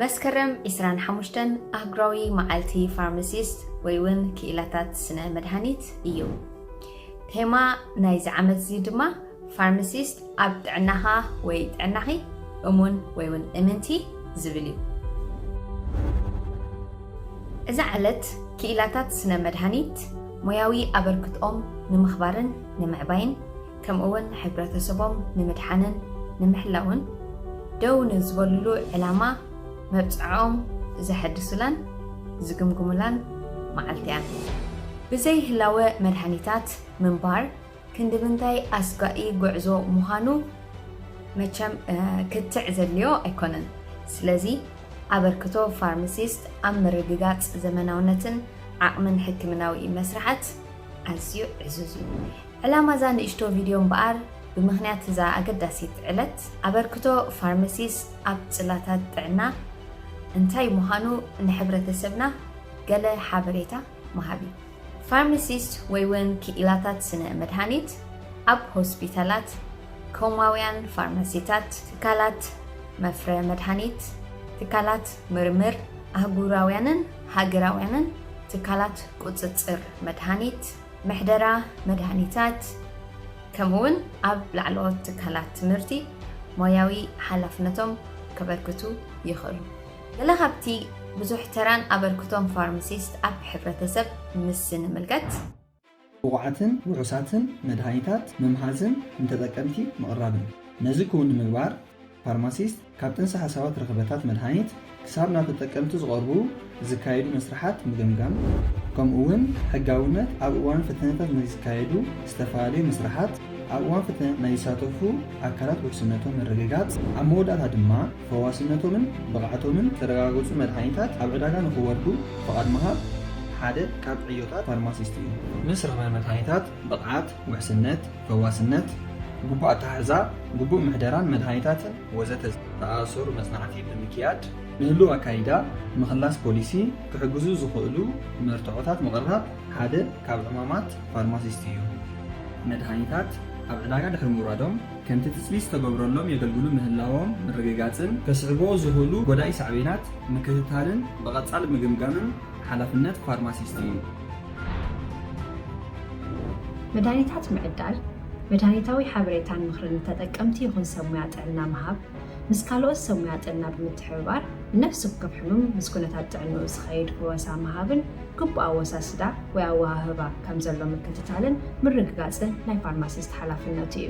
መስከረም ዕስራን ሓሙሽተን ኣህጉራዊ መዓልቲ ፋርማሲስት ወይ እውን ክኢላታት ስነ መድሃኒት እዩ። ቴማ ናይዚ ዓመት እዚ ድማ ፋርማሲስት ኣብ ጥዕናኻ ወይ ጥዕናኺ እሙን ወይ እውን እምንቲ ዝብል እዩ። እዛ ዕለት ክኢላታት ስነ መድሃኒት ሞያዊ ኣበርክትኦም ንምኽባርን ንምዕባይን ከምኡ እውን ሕብረተሰቦም ንምድሓንን ንምሕላውን ደው ንዝበልሉ ዕላማ መብፅዖም ዘሐድሱላን ዝግምግሙላን መዓልቲ እያ። ብዘይ ህላወ መድሃኒታት ምንባር ክንዲ ምንታይ ኣስጋኢ ጉዕዞ ምዃኑ መቸም ክትዕ ዘድልዮ ኣይኮነን። ስለዚ ኣበርክቶ ፋርማሲስት ኣብ ምርግጋፅ ዘመናውነትን ዓቕምን ሕክምናዊ መስርሓት ኣዝዩ ዕዙዝ እዩ። ዕላማ እዛ ንእሽቶ ቪድዮ እምበኣር ብምኽንያት እዛ ኣገዳሲት ዕለት ኣበርክቶ ፋርማሲስት ኣብ ፅላታት ጥዕና እንታይ ምዃኑ ንሕብረተሰብና ገለ ሓበሬታ ምሃብ እዩ። ፋርማሲስት ወይ እውን ክኢላታት ስነ መድሃኒት ኣብ ሆስፒታላት፣ ኮማውያን ፋርማሲታት፣ ትካላት መፍረ መድሃኒት፣ ትካላት ምርምር ኣህጉራውያንን ሃገራውያንን፣ ትካላት ቁፅፅር መድሃኒት፣ ምሕደራ መድሃኒታት ከምኡ እውን ኣብ ላዕለዎት ትካላት ትምህርቲ ሞያዊ ሓላፍነቶም ከበርክቱ ይኽእሉ። ገለ ካብቲ ብዙሕ ተራን ኣበርክቶን ፋርማሲስት ኣብ ሕብረተሰብ ምስ ንምልከት። ብቑዓትን ውሑሳትን መድሃኒታት ምምሃዝን ንተጠቀምቲ ምቕራብን። ነዚ ክውን ንምግባር ፋርማሲስት ካብ ጥንሰ ሓሳባት ርኽበታት መድሃኒት ክሳብ ናብ ተጠቀምቲ ዝቐርቡ ዝካየዱ መስርሓት ምግምጋም ከምኡ እውን ሕጋውነት ኣብ እዋን ፈተነታት ናይ ዝካየዱ ዝተፈላለዩ መስርሓት ኣብ እዋን ፈተነ ናይ ዝሳተፉ ኣካላት ውሕስነቶም ምርግጋፅ ኣብ መወዳእታ ድማ ፈዋስነቶምን ብቕዓቶምን ዝተረጋገፁ መድሃኒታት ኣብ ዕዳጋ ንኽወርዱ ፍቓድ ምሃብ ሓደ ካብ ዕዮታት ፋርማሲስት እዩ። ምስ ረኽበ መድሃኒታት ብቕዓት፣ ውሕስነት፣ ፈዋስነት፣ ግቡእ ኣተሓሕዛ፣ ግቡእ ምሕደራን መድሃኒታትን ወዘተ ዝተኣሳሰሩ መጽናዕቲ ብምክያድ፣ ንህሉው ኣካይዳ ምኽላስ ፖሊሲ ክሕግዙ ዝኽእሉ መርትዖታት ምቕራብ ሓደ ካብ ዕማማት ፋርማሲስት እዩ። መድሃኒታት ኣብ ዕዳጋ ድሕሪ ምውራዶም ከምቲ ትጽቢት ዝተገብረሎም የገልግሉ ምህላዎም ምርግጋጽን ከስዕብዎ ዝኽእሉ ጎዳኢ ሳዕቤናት ምክትታልን ብቐጻሊ ምግምጋምን ሓላፍነት ፋርማሲስት እዩ። መድሃኒታት ምዕዳል፣ መድሃኒታዊ ሓበሬታን ምኽርን ንተጠቀምቲ ይኹን ሰብ ሞያ ጥዕና ምሃብ፣ ምስ ካልኦት ሰብ ሞያ ጥዕና ብምትሕብባር ንነፍሲ ወከፍ ሕሙም ምስ ኩነታት ጥዕንኡ ዝኸይድ ፈወሳ ምሃብን ግቡእ ኣወሳስዳ ወይ ኣወሃህባ ከም ዘሎ ምክትታልን ምርግጋጽን ናይ ፋርማሲስት ሓላፍነቱ እዩ።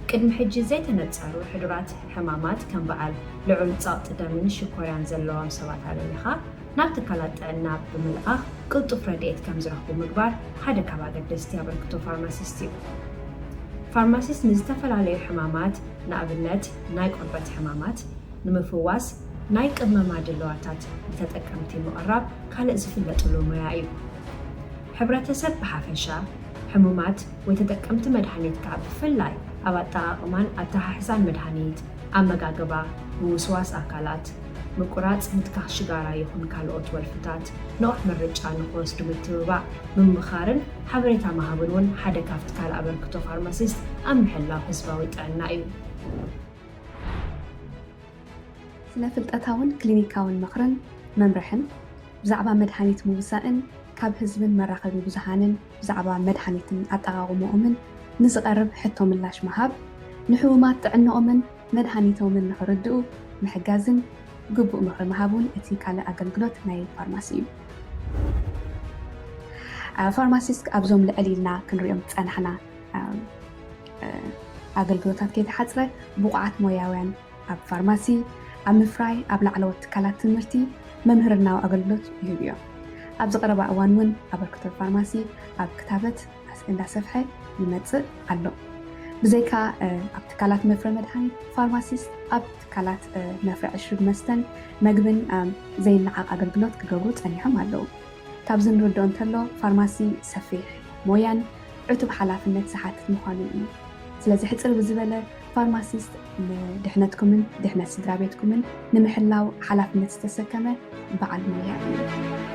ቅድሚ ሕጂ ዘይተነጸሩ ሕዱራት ሕማማት ከም በዓል ልዑል ጸቕጢ ደምን ሽኮርያን ዘለዎም ሰባት ኣለሊኻ ናብ ትካላት ጥዕና ብምልኣኽ ቅልጡፍ ረድኤት ከም ዝረኽቡ ምግባር ሓደ ካብ ኣገደስቲ ኣበርክቶ ፋርማሲስት እዩ። ፋርማሲስት ንዝተፈላለዩ ሕማማት ንኣብነት ናይ ቆርበት ሕማማት ንምፍዋስ ናይ ቅመማ ድለዋታት ንተጠቀምቲ ምቕራብ ካልእ ዝፍለጥሉ ሞያ እዩ። ሕብረተሰብ ብሓፈሻ፣ ሕሙማት ወይ ተጠቀምቲ መድሃኒት ከኣ ብፍላይ ኣብ ኣጠቓቕማን ኣተሓሕዛን መድሃኒት፣ ኣመጋግባ፣ ምውስዋስ ኣካላት፣ ምቁራጽ ምትካኽ ሽጋራ ይኹን ካልኦት ወልፍታት፣ ንቑሕ ምርጫ ንኽወስዱ ምትብባዕ፣ ምምኻርን ሓበሬታ ምሃብን እውን ሓደ ካብቲ ካልእ ኣበርክቶ ፋርማሲስት ኣብ ምሕላው ህዝባዊ ጥዕና እዩ። ስነ ፍልጠታውን ክሊኒካውን ምኽርን መምርሕን ብዛዕባ መድሃኒት ምውሳእን ካብ ህዝብን መራኸቢ ብዙሃንን ብዛዕባ መድሃኒትን ኣጠቓቕምኦምን ንዝቐርብ ሕቶ ምላሽ ምሃብ፣ ንሕሙማት ጥዕንኦምን መድሃኒቶምን ንኽርድኡ ምሕጋዝን ግቡእ ምኽሪ ምሃብ እውን እቲ ካልእ ኣገልግሎት ናይ ፋርማሲ እዩ። ፋርማሲስት ኣብዞም ልዕል ኢልና ክንሪኦም ዝጸናሕና ኣገልግሎታት ከይተሓጽረ ብቑዓት ሞያውያን ኣብ ፋርማሲ፣ ኣብ ምፍራይ፣ ኣብ ላዕለዎት ትካላት ትምህርቲ መምህርናዊ ኣገልግሎት ይህቡ እዮም። ኣብዚ ቀረባ እዋን እውን ኣበርክቶ ፋርማሲ ኣብ ክታበት እንዳሰፍሐ ይመጽእ ኣሎ። ብዘይካ ኣብ ትካላት መፍረ መድሃኒት፣ ፋርማሲስት ኣብ ትካላት መፍረ ዕሹግ መስተን መግብን ዘይነዓቕ ኣገልግሎት ክገብሩ ጸኒሖም ኣለዉ። ካብዚ ንርድኦ እንተሎ ፋርማሲ ሰፊሕ ሞያን ዕቱብ ሓላፍነት ዝሓትት ምዃኑን እዩ። ስለዚ ሕጽር ብዝበለ ፋርማሲስት ንድሕነትኩምን ድሕነት ስድራ ቤትኩምን ንምሕላው ሓላፍነት ዝተሰከመ በዓል ሞያ እዩ።